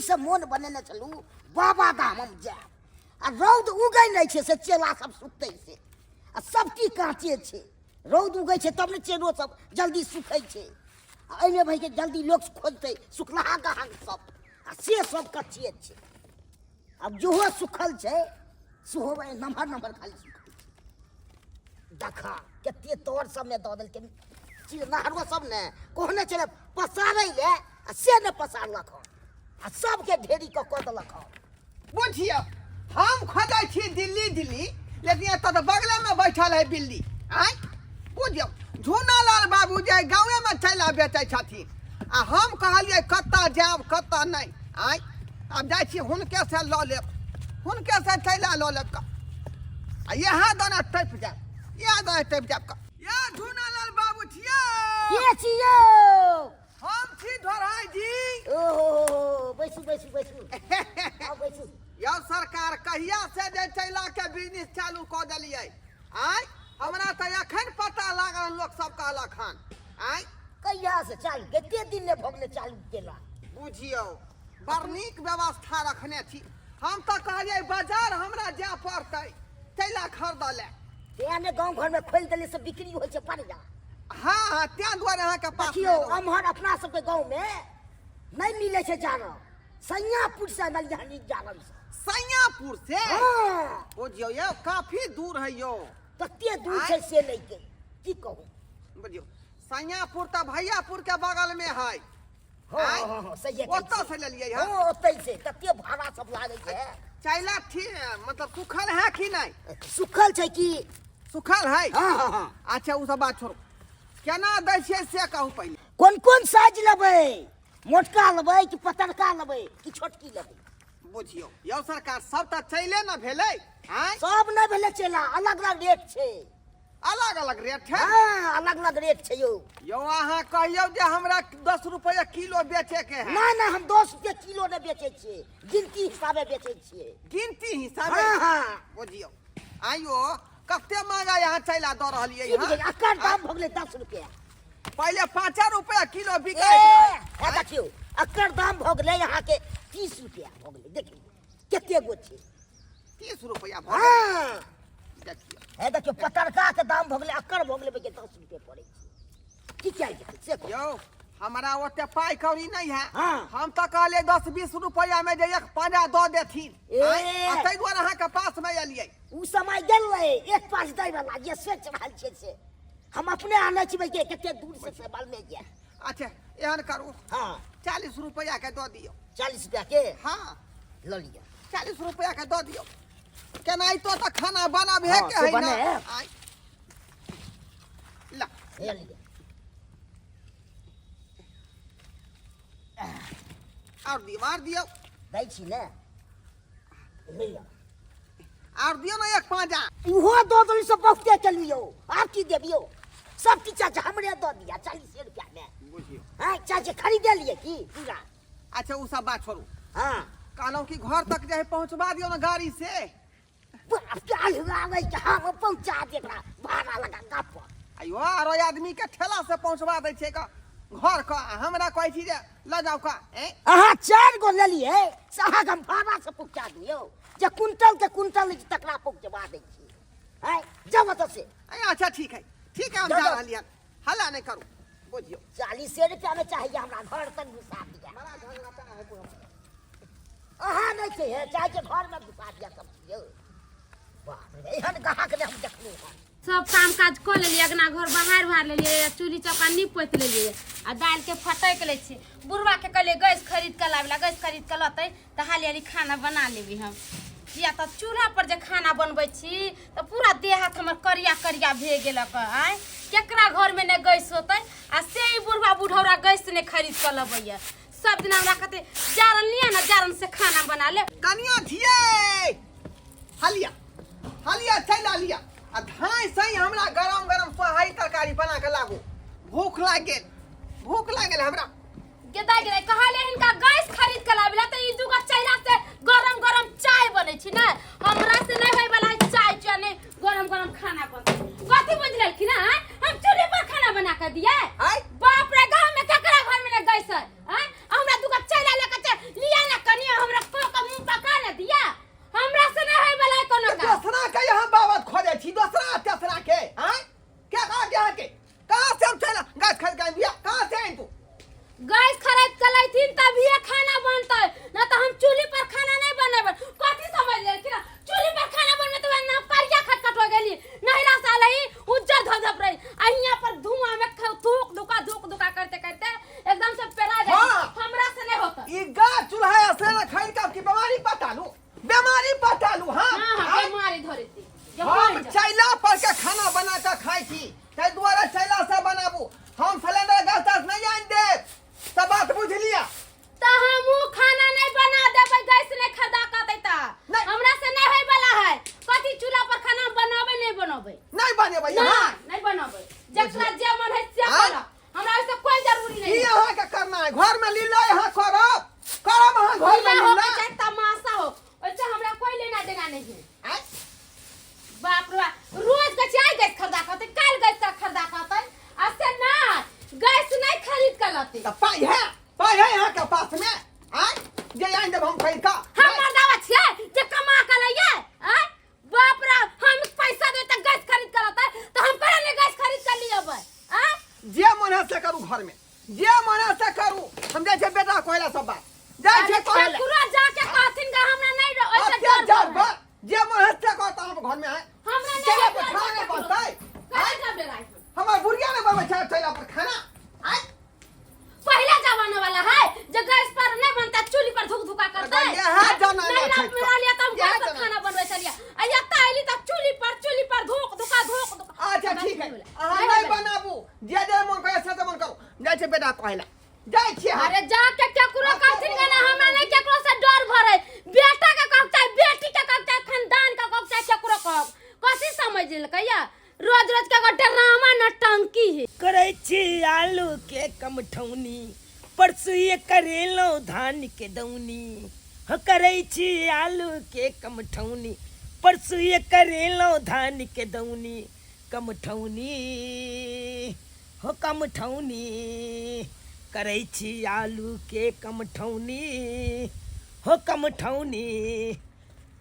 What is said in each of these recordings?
दिनसँ मोन बनेने छलहुँ बाबा धाम हम जायब आ रौद उगै नहि छै से चेला सब सुखतै से आ सब की काँचे छै रौद उगै छै तब ने चेलो सब जल्दी सुखै छै आ एहिमे भाइके जल्दी लोक खोजतै सुखलाहा गहाक सब आ से सब कच्चे छै आब जेहो सुखल छै सेहो नमहर नमहर खाली सुखल छै। देखा कते तोर सबमे दऽ देलकै चिड़नाहरो सब ने कहने छलै पसारै ले आ से नहि पसारलक हन आ सबके ढेरी कऽ कऽ देलक हन। बुझियौ, हम खोजै छी दिल्ली दिल्ली, लेकिन एतऽ तऽ बगलेमे बैठल है बिल्ली। आँय बुझियौ, झूनालाल बाबू जे गाँवेमे चैला बेचै छथिन आ हम कहलियै कतऽ जायब कतऽ नहि। आँय आब जाइ छी हुनकेसँ लऽ लेब, हुनकेसँ चैला लऽ लेब कऽ आ इएह दाना टपि जायब, इएह दाना टपि जायब कऽ। ये झूनालाल बाबू छियै? के छियौ? हम छी ढोढ़ाई जी। ओहो, बैसू बैसू बैसू, आउ बैसू। यौ सरकार, कहिया से जे चैला के बिजनेस चालू कऽ देलियै? आँय हमरा तऽ एखन पता लागल, लोक सब कहलक हन। आँय कहिया से चालू? कते दिन ने भऽ गेलै चालू केला। बुझियौ, बड़ नीक व्यवस्था रखने छी। हम तऽ कहलियै बाजार हमरा जाय पड़तै चैला खरीदऽ लए। तें ने गाँव घरमे खोलि देलियै से बिक्री होइ छै बढ़िआँ। हाँ हाँ, तें दुआरे अहाँके पास। देखियौ, एम्हर अपना सबके गाँवमे नहि मिलै छै जारन, सैयापुर से अनलियै हन ई जारन सब। सैयापुर से? हाँ। बुझियौ यौ, काफी दूर है यौ। कते दूर छै से नहि के की कहू। बुझियौ, सैयापुर तऽ भैयापुर के बगल में है। हाँ। आँय? हाँ हाँ, सहिए कहै ओतऽ छियै। से लेलियै हँ? हाँ, ओतै से। कते भाड़ा सब लागै छै। चैला ठीक, मतलब सुखल है कि नहीं? सुखल छै की। सुखल है? हाँ हाँ हाँ। अच्छा, ओ सब बात छोड़ू, केना दै छियै से कहू पहिले। कोन कोन साइज लेबै? मोटका लेबै कि पतरका लेबै कि छोटकी लेबै? बुझियौ यौ सरकार, सब तऽ चैले ने भेलै। आँय सब नहि भेलै चेला, अलग अलग रेट छै। अलग अलग रेट छै? हाँ, अलग अलग रेट छै यौ। यौ अहाँ कहियौ जे हमरा 10 रुपया किलो बेचे के है। नहि नहि, हम 10 रुपये किलो नहि बेचै छियै, गिनती हिसाबे बेचै छियै। गिनती हिसाबे? हाँ हाँ। बुझियौ, आइयो कते महंगा यहाँ चैला दऽ रहलियै की हँ? बुझलियै, एकर दाम भऽ गेलै 10 रुपया। पहिले 5 रुपया किलो ए बिकाइत रहै। हे देखियौ, एकर दाम भऽ गेलै अहाँके 30 रुपया भऽ गेलै। देखियौ कते गो छै। 30 रुपया भऽ गेलै? हाँ। देखियौ। हे देखियौ, पतरका के दाम भऽ गेलै, एकर भऽ गेलै 10 रुपये पड़ै छै। की कयल जेतै से कहू। यौ हमरा ओते पाइ कौड़ी नहि है। हाँ। हम तऽ कहलियै 10-20 रुपया में जे एक पाँजा दऽ देथिन। ए। आँय, आ ताहि दुआरे अहाँके पास में एलियै। ओ समय गेल रहै एक पाँच दै वाला, जे सोचि रहल छियै से हम अपने आनै छी के कते दूर से मालूम गेल। अच्छा एहन करू। हाँ। 40 रुपया के दऽ दियौ। 40 रुपया के? हाँ। लऽ लिअ। 40 रुपया के दऽ दियौ। केनाहितो तऽ खाना बनाबे हाँ, के से है ना। बनायब। आँय। ला। हे लिअ। और दियौ, और दियौ। दै छी ने, लिअ। और दियौ ने एक पाँजा। इहो दऽ देली से बहुते केलियौ, आब की देबियौ? सब किछु चाचा हमरे दऽ दिअ 40 रुपया में। बुझियौ। हाँ चाचा, खरीदे लिए की पूरा? अच्छा ओ सब बात छोड़ू। हाँ। कहलहुँ कि घर तक जे है पहुँचबा दियौ ने गाड़ी से। बाप के आलू के हम पहुँचा दे एकरा भाड़ा लगा गप। अयो आरो आदमी के ठेला से पहुँचबा दै छै का घर का, हमरा कहै छी जे लऽ जाउ का। ए अहाँ 4 गो लेलियै से अहाँके हम भाड़ा से पहुँचा दियौ, जे कुंटल के कुंटल लै छी तकरा पहुँचबा दै छी। आँय जाउ ओतऽ से। ए, अच्छा ठीक है, ठीक है, हम जाउ, जा जाउ। रहलियै हन, हल्ला नहि करू। बुझियौ, 40 रुपया में चाहिए हमरा घर तक घुसा दिया। बड़ा झंझट है बुढ़ा। अहाँ नहि छै हे, चाहे छै घर में घुसा दिया सब चीज यौ। बाप रे, एहन ग्राहक नहि हम देखलहुँ हन। सब काम काज कऽ लेलियै, अगना घर बहार बहार लेलियै, चूल्ही चौका नीप पोति लेलियै आ दालिके फटकि लै छी। बुढ़बाके कहलियै गैस खरीद कऽ लाबै ला, गैस खरीद कऽ लतै तऽ हाली हाली खाना बना लेबै हम। किया तऽ चूल्हा पर जे खाना बनबै छी तऽ पूरा देह हाथ हमर करिया करिया भए गेलक। आँय केकरा घरमे नहि गैस होतै? आ से ई बुढ़बा बुढ़ौरा गैस नहि खरीद कऽ लबैया। सब दिन हमरा कहते जारन लिअ ने, जारन से खाना बना ले। कनिया छियै, हलिया हलिया चलि आलिया आ धाँइ सही हमरा गरम गरम सोहारी तरकारी बना के लागू, भूख लागि गेल, भूख लागि गेल हमरा। गेदा गेलै, कहले हिनका गैस खरीद के लाबे ला तऽ ई दूगो चैला से गरम गरम चाय बनै छी ने। हमरा से नहीं होय वाला है चाय चाय, नहीं गरम गरम खाना बनतै। कथी बुझि लेलखिन हँ? हम चूल्ही पर खाना बना के दियै? आँय? बाप रे, गाँव में केकरा घर में नहीं गैस है? आँय? हमरा दूगो चैला लेके चल लिया ना कनिया। ई गाछ चूल्हा से ना खरीद के की बीमारी पता लू, बीमारी पता लू। हां हां हां, बीमारी धरेती। हम चैला पर के खाना बना के खाइ छी, ताहि दुआरे चैला से बनाबू। हम सिलेंडर गैस तैस नहीं आनि देब, सब बात बुझ लिया। त हमहू खाना नहीं बना देबै, गैस नहीं खरीदा के देतै त नहीं। हमरा से नहीं होय वाला है। कथी चूल्हा पर खाना बनाबै नहीं बनाबै? नहीं बनेबै। ना, हां नहीं बनाबै, जकरा जे मन है से हाँ? करब, हमरा ओइसे कोई जरूरी की नहीं है। अहाँ के करना है घर में लीला? यहाँ करब करब अहाँ घर में लीला हो लीला के चाहे तमाशा हो, ओइसे हमरा कोई लेना देना नहीं है। आँय? बाप रे बाप, रोज के चाय गैस खरीदा के काल गैस का खरीदा के आ से ना गैस नहीं खरीद के लते। तऽ पाइ है, पाइ है अहाँ के पास में? आँय, जे आनि देब हम खरीद कऽ? हम मर्दावा छियै जे कमा के लइयै? आँय बाप रे, हम पैसा दे त गैस खरीद के लते त हम केना नहीं गैस खरीद के लियबै? आँय जे मन है से करू, घर में जे मन है से करू। हम जाइ छियै बेटा कहला सब बात, जाइ छियै कहला। ठाकुरो जाके कहथिन गा हमरा नहीं ओइसे अते डर डर है। बा, जे मन है से कहता हम घर में है। हमरा नहीं चला पर डर खाना है। बनतै? कहाँ जाब डराइ हम? हमर बुढ़िया ने बनबै छै चैला पर खाना। आँय पहला जमाना वाला है जे गैस पर नहीं बनता चूल्ही पर धुक धुका करते। अरे यह जमाना नहीं छै रात में रहलियै त हम यह गैस पर जमाना। खाना बनबै छलियै, आ एतऽ अयली त चूल्ही पर धुक धुका धुक धुका। अच्छा ठीक है, अहाँ नहीं बनाबू, जे जे मन करे से मन करू। जाइ छै बेटा कहला, जाइ छियै हम। अरे जाके केकरो कहथिन गे ना, हमरा नहीं केकरो से डर भरे। बेटा के कहक चाहे बेटी के कहक चाहे खानदान के कहक चाहे केकरो कहक, कथी समझ लेलकै या रोज रोज के एगो ड्रामा नौटंकी है। करै छी आलू के कमठौनी, परसुए करेलहुँ धान के दौनी। हो करै छी आलू के कमठौनी, परसुए करेलहुँ धान के दौनी। कमठौनी हो कमठौनी, करै छी आलू के कमठौनी हो कमठौनी।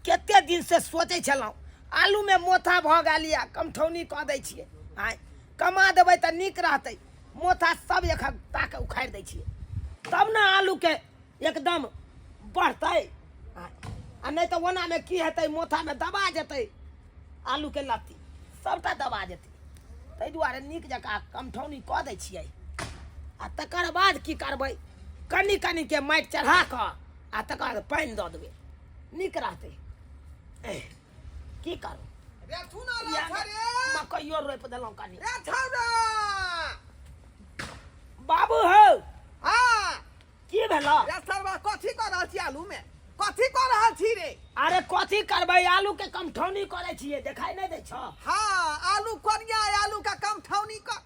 कते दिन से सोचै छलहुँ आलूमे मोथा भऽ गेल यऽ, कमठौनी कऽ दै छियै। आँय कमा देबै तऽ नीक रहतै, मोथा सब एक ताके उखाड़ि दै छियै तब ने आलूके एकदम बढ़तै। आँय आ नहि तऽ ओनामे की हेतै, मोथामे दबा जेतै आलूके लत्ती, सबटा दबा जेतै। ताहि दुआरे नीक जकाँ कमठौनी कऽ दै छियै आ तकर बाद की करबै, कनि कनिके माटि चढ़ा कऽ आ तकर बाद पानि दऽ देबै, नीक रहतै। एह, की करू, रे सुना ला इएह रे, मकइयो रोपि देलहुँ कनि। रे छौड़ा बाबू हौ। हाँ की भेलो रे सरवा, कथी कर रहल छी आलू में? कथी कर रहल छी रे? अरे कथी करबै, आलू के कमठौनी करै छियै, देखाइ नहि दै छौ? हाँ आलू कोनिया, आलू का कमठौनी कर।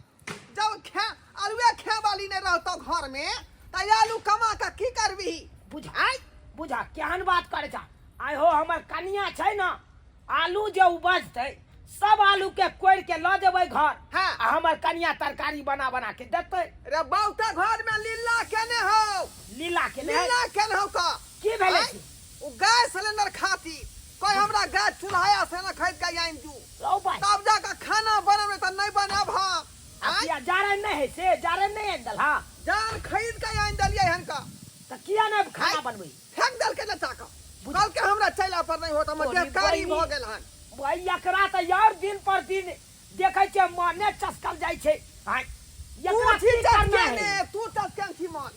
जब खे आलूए खे वाली नहीं रहतो घर में त आलू कमा के की करबी? बुझाइ बुझा केहन बात करै छा। आइ हो हमर कनिया छै ने, आलू जे उपजतै सब आलू के कोड़ि के लऽ जेबै घर। हाँ। आ हमर कनिया तरकारी बना बना के देतै। रे बहुते घर में लीला केने हौ। लीला केने है? लीला केने हौ का? की भेलै? आँय? ओ गैस सिलेंडर खातिर कहे हमरा गैस चूल्हा से ना खरीद के आनि दू, रौ भाई, तब जाके खाना बनब, नहीं तऽ नहीं बनाब हम। आ आँय? किया जारन नहीं है से जारन नहीं आनि देलहा? जान खरीद के आनि देलियै हन का। तऽ किया नहीं खाना आँय? बनबै? फेंक देलकै लचा कऽ, कहलकै हमरा चैला पर नहीं होत, हमर तोरी देह कारी बहिनी। भऽ गेल हन। भाई एकरा तऽ यार दिन पर दिन देखै छियै मने चसकल जाइ छै। आँय, तू एकरा छी की करना चसकेने, है? तू चसकेन छी मन।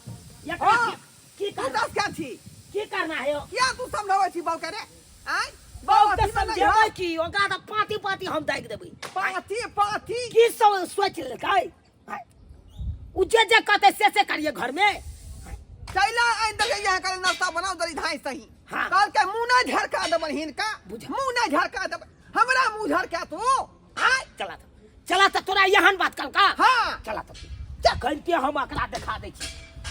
एकरा हाँ। की तू करना? चसकेन छी। की करना है यौ? किया तू समझाबै छी बाबू के रे? आँय? बाबू के अथी में नहीं समझेबै है। की, ओकरा तऽ पाँती पाँती हम दागि देबै। पाँती पाँती की सब सोचि लेलकै? आँय, उ जे जे कहतै से से करिए घर में। चैला आनि देलियै यहाँ करे नाश्ता बनाउ दरी धाँइ सही। हाँ। कहलकै मुँह नहि झरका देबनि हिनका, बुझ। मुँह नहि झरका देबनि, हमरा मुँह झरका तू। आँय चला तऽ, चला तऽ, तोरा एहन बात कहलका? हाँ। चला तऽ, जखन हम एकरा देखा दै छी,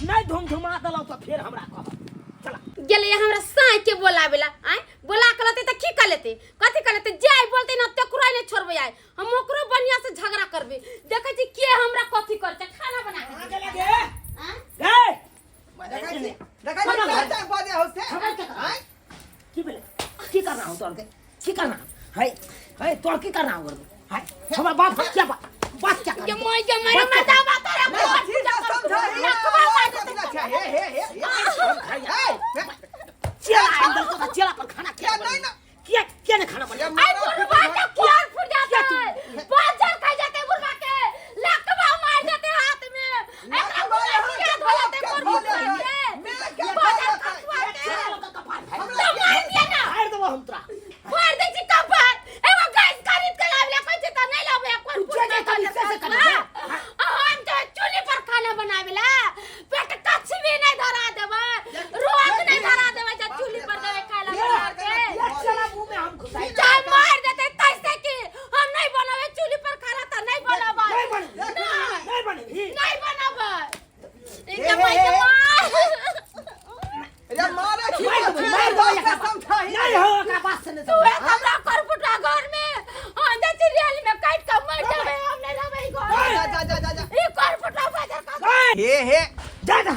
नहि धुमधुमा देलहुँ तऽ फेर हमरा कहब। चला गेलै हमरा साँइ के बोलाबेला। आँय बोला के लेतै तऽ की कर लेतै, कथी कर लेतै? जे आइ बोलतै ना तेकरो आइ नहि छोड़बै, आइ हम ओकरो बढ़िया से झगड़ा करबै। देखै छी के हमरा कथी करतै खाना बना के। कहाँ गेलै गे? आँय? गे देखै छी, देखै छी कैसे बजै हौ से। खबर के कर। आँय? की भेलै, की करना हो तोहर के, की करना है? है तोहर की करना हो घर में? है हमरा बाप क्या बात बात क्या गे कर मोय गे मारे मजा बात रे। नहि, ठीक है, समझाही ना, कथी ला छै? हे हे हे हे हे। चेला आइन देलको तऽ चेला पर खाना किया किया नहि ना? किया किया नहीं खाना बने? आई बुढ़वा के क्यार फुट जाते, बाजर खा जाते बुढ़वा के, लकवा मार जाते हाथ में। एकरा लकवा बुढ़वा यहाँ किया के धो लेते बाप के बुढ़वा धो ले के। मैं के बाप मारि देबै, मारि देबै एकरा समझाही। नहीं हो एकरा बात से नहीं तू समझ। एक हमरा कर फुटा घर में हम जाइ छी रेल में काटि के मर जेबै हम नहीं रहबै ई घर जा जा जा जा जा ई कर फुटा बाजार का हे हे जा जा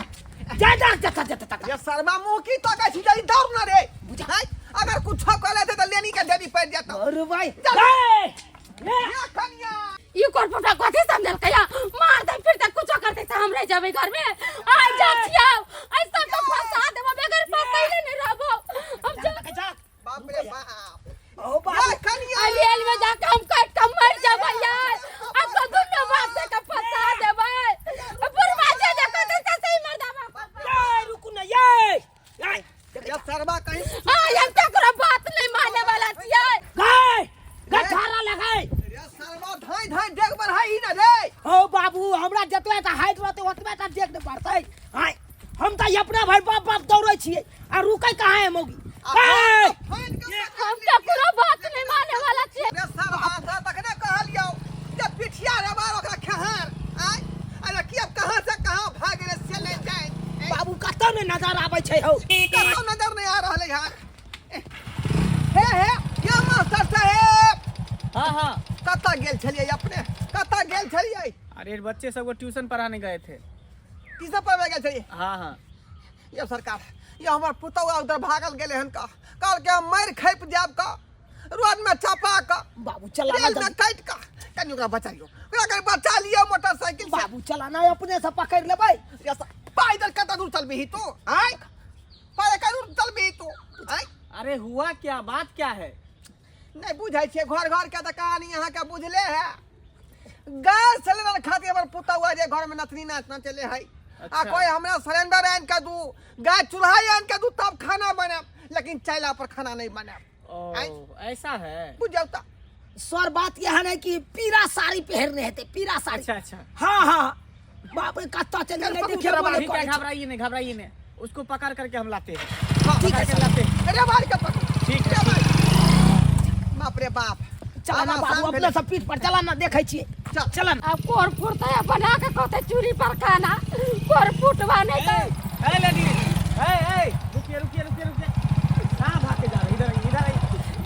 जा जा जा जा जा जा ये शर्मा मुंह की तो का छी जल्दी दौड़ ना रे बुझाई अगर कुछ कर लेते तो लेनी के देरी पड़ जाता अरे भाई जा। ए, ए, ये कन्या ई कर फुटा कथी समझलकै या मार दे फिर तक कुछो करते त हम रह जेबै घर में आ जा छिया ऐ सब तो फंसा देबो बगैर फंसैले नहीं रहबो हम जा जा बाप रे बाप ओ बाप ये कन्या आ रेल में जाके हम काटि के मर जेबै यार अब तो दुनू बाप से के फंसा देबै बुढ़वा जे जे कहतै से सही मर देबै ए, रुकू ना ये ए, ये शर्मा कहीं आ हम केकरो बात नहीं माने वाला छियै गाय गठारा लगाय ये शर्मा धाई धाई देख बढ़ाई ना रे हो बाबू हमरा जतबे टा हाइट रहतै ओतबे टा देख ने पड़तै आय हम तऽ अपना भरि बाप बाप दौड़ै छियै आ रुकै कहाँ है मौगी ए, हम केकरो बात नहीं माने वाला छियै रे शर्मा से तखने कहलियौ जे पिठिया रे बार ओकरा खेहार आय अरे की अब कहाँ से कहाँ भाग रे से ले जाए बाबू कतौ ने नजर आबै छै हौ कतौ नजर नहीं आ रहलै है हे हे क्या मास्टर साहेब हाँ हाँ कतऽ गेल छलियै अपने कतऽ गेल छलियै अरे बच्चे सबको ट्यूशन पढ़ाने गए थे की सब पढ़बै गेल छलियै हाँ हाँ यौ सरकार यौ हमर पुतौआ उधर भागल गेलै हन का कहलकै हम मारि खैप जायब का रोड में चपा कऽ बाबू चला ना रेल में जल्दी। काटि कऽ कनि ओकरा बचाइयो ओकरा कनि बचा लियौ मोटरसाइकिल से बाबू चला ना अपने से पकड़ लेबै यौ सर, पैदल कतऽ दूर चलबिही तू आँय पैदल कतऽ दूर चलबिही तू आँय अरे हुआ क्या बात क्या है नहि बुझै छियै घर घर के तऽ कहानी अहाँके बुझले है गैस सिलेंडर खातिर हमर पुतौआ जे घर में नथनी नाच नचले है आ अच्छा। कोई हमरा सिलेंडर आनि के दू गैस चूल्हा आनि के दू तब खाना बनायब लेकिन चैला पर खाना नहीं बनायब ओ आँय? ऐसा है बुझ जाउ तऽ सर बात यह है कि पीरा साड़ी पहिरने हेतै पीरा साड़ी अच्छा अच्छा हाँ हाँ बाप रे कतऽ चलि गेलै देखेबो नहि ठीक है करै छै। घबराइए नहीं घबराइए नहीं उसको पकड़ करके हम लाते हैं हाँ, ठीक है पकड़ के लाते हैं अरे मार के पकड़ ठीक है अरे मार। बाप रे बाप चला ना आब बाबू आसान अपने भेलै। सब पीठ पर चला ना देखै छियै चल। चला ना आब कोर फुटतै आ बना के कहतै चूल्ही पर खाना कोर फुटबा नहीं ए, तऽ ए लेडी ए ए रुकिए रुकिए रुकिए रुकिए कहाँ भाग के जा रहे इधर आइए इधर आइए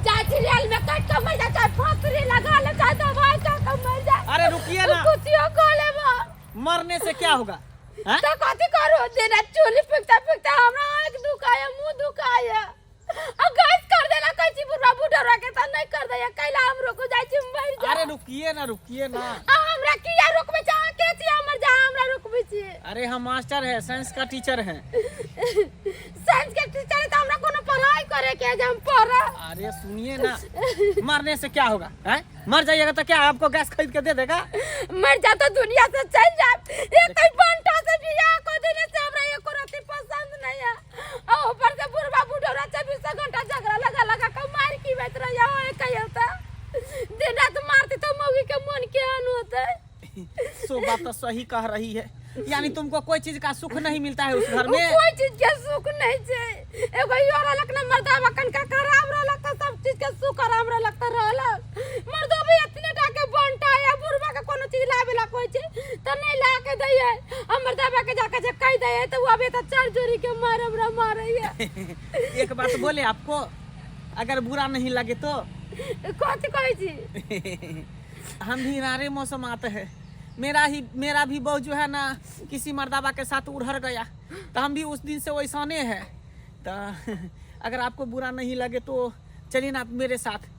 चाहे छी रेल में कटि के मर जा चाहे फांसरी लगा ले चाहे दवाई खा के मर जा अरे रुकिए ना कुछियो कऽ लेबो मरने से क्या होगा हैं? तऽ कथी करू जेना चूल्ही फुकता फुकता हमरा आँखि दुखाय मुँह दुखाय आ गैस कर देला कहै छी बुढ़वा बुढ़वा के तऽ नहि कर दैया कैला हम रुकू जाइ छी मरि जा अरे रुकिए ना रुकिए ना आ हमरा किया रोकबै छी अहाँ के छी हमर जा हमरा रोकबै छी अरे हम मास्टर है साइंस का टीचर हैं साइंस के टीचर है तऽ हमरा कोनो पढ़ाई करे के है जे हम पढ़ब अरे सुनिए ना मरने से क्या होगा हैं? मर जाइएगा तो क्या आपको गैस खरीद के दे देगा मर जा तो दुनिया से चल जा एक ही बंटा से बियाह कर देने से हमरा एको रत्ती पसंद नहीं है आ ऊपर से बुढ़वा बुढ़ौरा 24 घंटा झगड़ा लगा लगा के मार की बैठ रहा हो एक ही होता दिन रात मारती तो मौगी के मन केहन होते सो बात तो सही कह रही है यानी तुमको कोई चीज का सुख नहीं मिलता है उस घर में कोई चीज के सुख नहीं छै एगो इहो रहलक ने मर्दावा कनका खराब रहलक तऽ सब चीज के सुख आराम रहलक तऽ रहलक मर्दो भी एतने टा के बंटा या बुढ़वा के कोनो चीज लाबे ला कहै छै तऽ नहि ला के दैये आ मर्दावा के जाके जे कहि दैये तऽ ओ अबे तऽ चार जोड़ी के मार हमरा मारैया एक बात बोले आपको अगर बुरा नहीं लगे तो कथी कहै छी हम भी नारे मौसम आते हैं मेरा ही मेरा भी बहू जो है ना किसी मर्दाबा के साथ उड़हर गया तो हम भी उस दिन से वैसाने हैं। तो अगर आपको बुरा नहीं लगे तो चलिए ना आप मेरे साथ।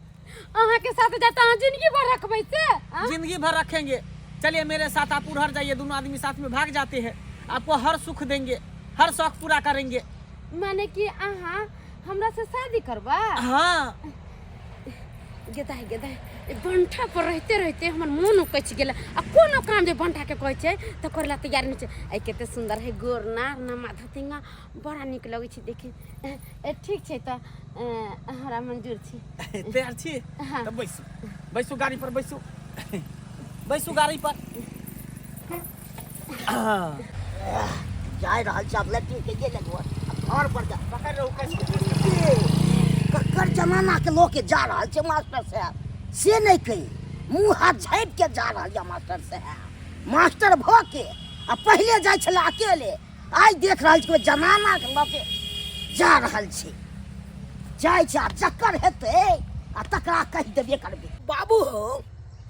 अहाँ के साथ जाता अहाँ जिंदगी भर रखबै से हाँ? जिंदगी भर रखेंगे। चलिए मेरे साथ आप उड़हर जाइए, दोनों आदमी साथ में भाग जाते हैं। आपको हर सुख देंगे, हर शौक पूरा करेंगे। माने कि अहाँ हमरा से शादी करबा? हाँ। गेदाय गेदाय, ई बंठा पर रहते रहते हमर मोन उकैच गेल। आ कोनो काम जे बंठा के कहै छै तऽ करे ला तैयार नहि छै। आइ कते सुंदर है गोर नार नमा धतिंगा, बड़ा नीक लगै छै देखे। ए, ठीक छै तऽ हमरा मंजूर छी। तैयार छी? हाँ। तऽ बैसू बैसू गाड़ी पर, बैसू बैसू गाड़ी पर। हाँ। जा रहल छै आब लैट्रिन के गेल घर घर पर जा पकड़ रहू कैसे। ककर जमाना के लोग के जा रहल छै मास्टर साहब से नहीं कही, मुंह हाथ झाँपि के जा रहल यऽ मास्टर साहब। मास्टर भऽ के आ पहिले जाइ छलै अकेले, आइ देख रहल छी कोइ जमाना के लऽ के जा रहल छै, जाइ छै आ चक्कर हेतै आ तकरा कहि देबे करबै। बाबू हो।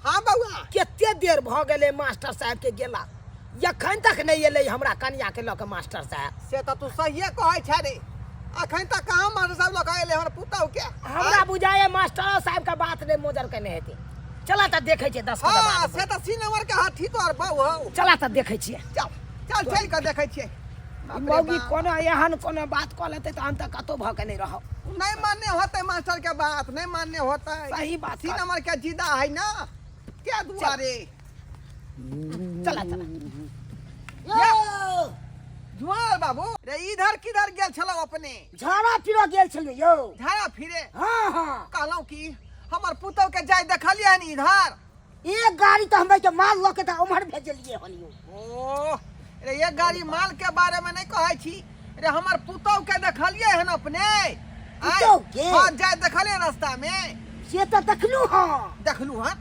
हाँ बौआ। कते देर भऽ गेलै मास्टर साहब के गेला, एखन तक नहि एलै हमरा कनिया के लऽ के मास्टर साहब। से तऽ तू सहिए कहै छे रे, अखन तक कहाँ मास्टर साहब लऽ के एलै हमर पुतहु के? हमरा बुझाए मास्टर साहब के बात नहि मोजर केने हेतै। चला तऽ देखै छियै 10 कदम हाँ आगे। से तऽ सी नंबर के हाथी तोहर बहू हौ। चला तऽ देखै छियै। चल चल चलि कऽ देखै छियै। बाप रे मौगी बाप। कोनो एहन कोनो बात कऽ लेतै तऽ हम तऽ कतौ भऽ के नहि रहब। नहीं मान्य होते मास्टर के बात, नहीं मान्य होते। सही बात सी कह। नंबर के जिदा है ना, क्या दुआरे। चला चला। यौ जुआर बाबू रे, इधर किधर गेल छलौ अपने? झाड़ा फिरऽ गेल छलियै यौ। झाड़ा फिरे? हाँ हाँ। कहलहुँ कि हमर पुतहु के जाय देखलियै हन इधर? एक गाड़ी तऽ हमरा के माल लऽ के तऽ उम्हर भेजलियै हन यौ। ओ रे, एक गाड़ी माल के बारे में नहीं कहै छी रे, हमर पुतहु के देखलियै हन अपने? पुतहु के? हाँ, जाय देखलियै रास्ता में। से तऽ देखलू हँ। देखलू हन?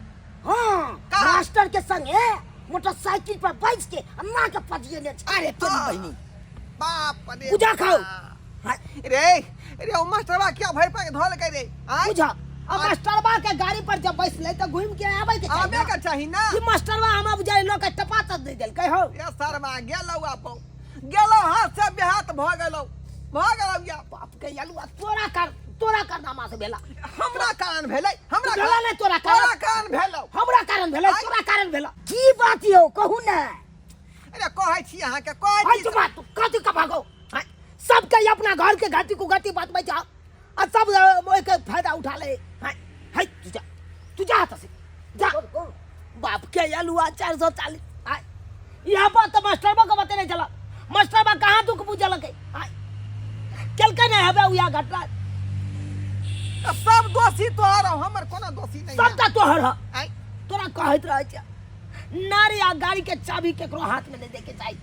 हाँ। कहाँ? मास्टर के संगे मोटरसाइकिल पर बैठ के अन्ना के पजिएने छै। अरे तोरी बहिनी। बाप रे पूजा खाओ। बाप। रे रे, ओ मास्टरबा क्या भरि पाके धोलकै रे? आँय? बुझा, आ मास्टरबा के गाड़ी पर जब बैसलै तऽ घुमि के आबै के चाही आबे ना। के चाही ना। ई मास्टरबा हमरा बुझाइ लऽ के टपा तक दे देलकै हौ। ए सरबा गेलौ आपो, गेलौ हाथ से बेहाथ भऽ गेलौ, भऽ गेलौ या। बाप के अलुआ, तोरा कर तोरा कारनामा से भेला। हमरा कारण भेलै? हमरा भेला कारण नहि तोरा कारण। तोरा कारण भेलौ। हमरा कारण भेलै? आँय? तोरा कारण भेला। की बात यौ, कहू ने। अरे कहै छी अहाँके, कहै आइ छी। तू बात कथी के भागो? आँय? सबके अपना घर के घाटी कुघाटी बतबै छौ आ सब ओहिके फायदा उठा ले। आँय, है तू जा, तू जा एतऽ से जा। बाप के अलुआ 440। आँय, यहाँ पर तऽ मास्टरबो के बतेने छल, मास्टरबा कहाँ दुख बुझलकै? आँय, केलकै नहि हबे उएह घटना। तऽ सब दोषी तोहर हौ, हमर कोनो दोषी नहि। सबटा तोहर ह। आँय? तोरा कहैत रहै छै नारी आ गाड़ी के चाबी केकरो हाथ में नहीं दे के चाही,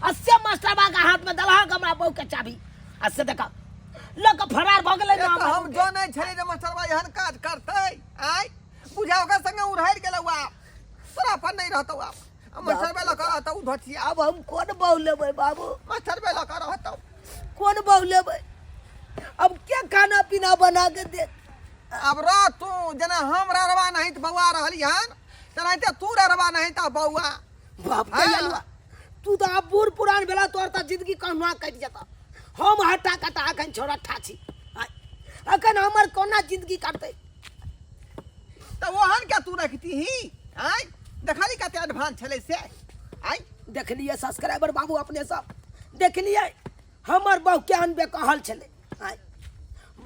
आ से मास्टरबा के हाथ में दलहक हमरा बहू के चाबी, आ से देखा लऽ के फरार भऽ गेलै। ए ने तऽ हमरा हम बहू के। जनै छलियै जे मास्टरबा एहन काज करतै। आँय, बुझा ओकर संगे उड़हरि गेलौ आब, तोरा पर नहि रहतौ आब, आ मास्टरबे लऽ कऽ रहतौ धोतिया। आब हम कोन बहू लेबै बाबू? मास्टरबे लऽ कऽ रहतौ। कोन बहू लेबै अब? के खाना पीना बना के दे? आब रह तू, जेना हम ररवा नहीं तऽ बौआ रहली हन, तेनाहिते तू ररवा नहीं तऽ बौआ। बाप के हाँ। अलुआ, तू तऽ आब बूढ़ पुरान भेला, तोहर तऽ जिंदगी कहुना कटि जेतऽ। हम हट्टा कट्टा अखन छोड़ट्ठा छी। आँय, अखन हमर कोना जिंदगी कटतै? तऽ ओहन के तू रखतीही? आँय, देखली कते एडवांस छलै से? आँय, देखलियै सब्सक्राइबर बाबू, अपने सब देखलियै हमर बहू केहन बेकहल छलै। आँय,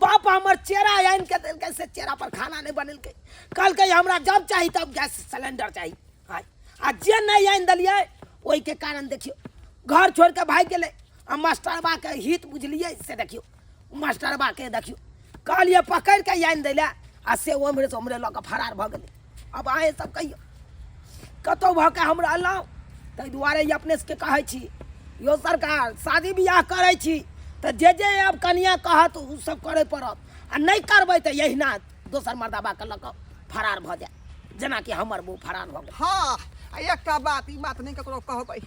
बाप हमर चेरा आनि के देलकै, से चेरा पर खाना नहि बनेलकै, कहलकै हमरा जब चाही तब गैस सिलेंडर चाही। आँय, आ जे नहि आनि देलियै ओहिके कारण देखियौ घर छोड़ि कऽ भागि गेलै। आ मास्टरबाके हित बुझलियै, से देखियौ मास्टरबाके देखियौ, कहलियै पकड़ि कऽ आनि दै लए, आ से ओम्हरेसँ ओम्हरे लऽ कऽ फरार भऽ गेलै। आब अहेँ सब कहियौ कतहु भऽ कऽ हमरा अयलहुँ। ताहि दुआरे ई अपने सबके कहै छी यौ सरकार, शादी बियाह करै छी तऽ जे जे आब कनियाँ कहत ओ सब करय पड़त, आ नहि करबै तऽ एहिना दोसर मर्दाबाके लऽ कऽ फरार भऽ जायत, जेनाकि हमर बहू फरार भऽ गेल। हाँ, आ एकटा बात, ई बात नहि ककरो कहबै,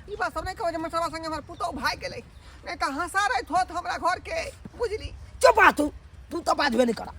ई बात सब नहि कहबै जे मसरवा संगे हमर पुतहु भागि गेलै, नहि तऽ हँसा रहैत होत हमरा घरके, बुझली? चुप रह तू, तू तऽ बाजबे नहि कर।